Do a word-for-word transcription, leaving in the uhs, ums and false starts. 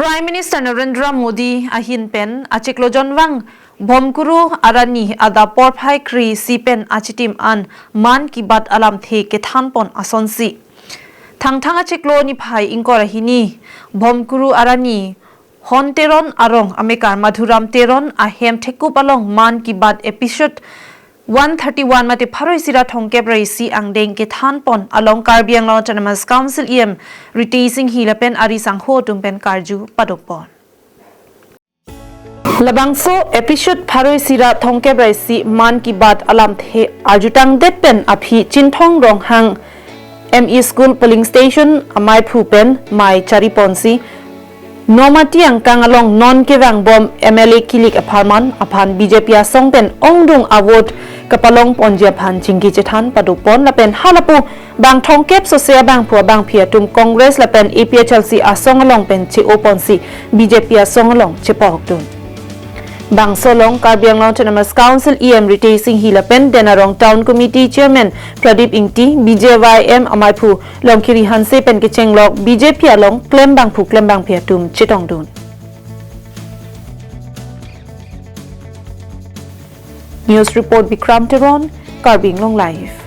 Prime Minister Narendra Modi ahin pen achiklo jonvang Bhomkuru Arani adap porphai kre-isi pen achitim an Mann Ki Baat alamthe kethanpon asonsi. Thangthang achiklo niphai ingkoi ra hini Bhomkuru Arani Hon Teron arong amekar Madhuram Teron ahem thekup along Mann Ki Baat episode one thirty-one mate pharo isi ra thomkep ra isi angdeng kethanpon along Karbi Anglong Autonomous Council E M Ritesh Enghi lapen ari sangho atum pen karju padopon. Labangso episode pharo isi ra thomkep ra isi Mann Ki Baat alamthe arjutangdet pen aphi Chinthong Ronghang M E School polling station amaiphu pen mei chariponsi Nomati angkang along non kevangbom M L A kilik apharman aphan B J P asong pen ongdung avote kapalongponji aphan chingki chethan padopon lapen halapu bang thomkep sose abangphu abangphi atum Congress lapen A P H L C asong along pen che-oponsi B J P asong along cheporokdun. Bangso along Karbi Anglong Autonomous Council E M Ritesh Enghi lapen Den Arong Town Committee Chairman Pradip Ingti, B J Y M amaiphu Longkiri Hanse pen kechenglok B J P along klembangphu klembangphi atum chetongdun. News report Bikram Teron, Karbi Anglong Live.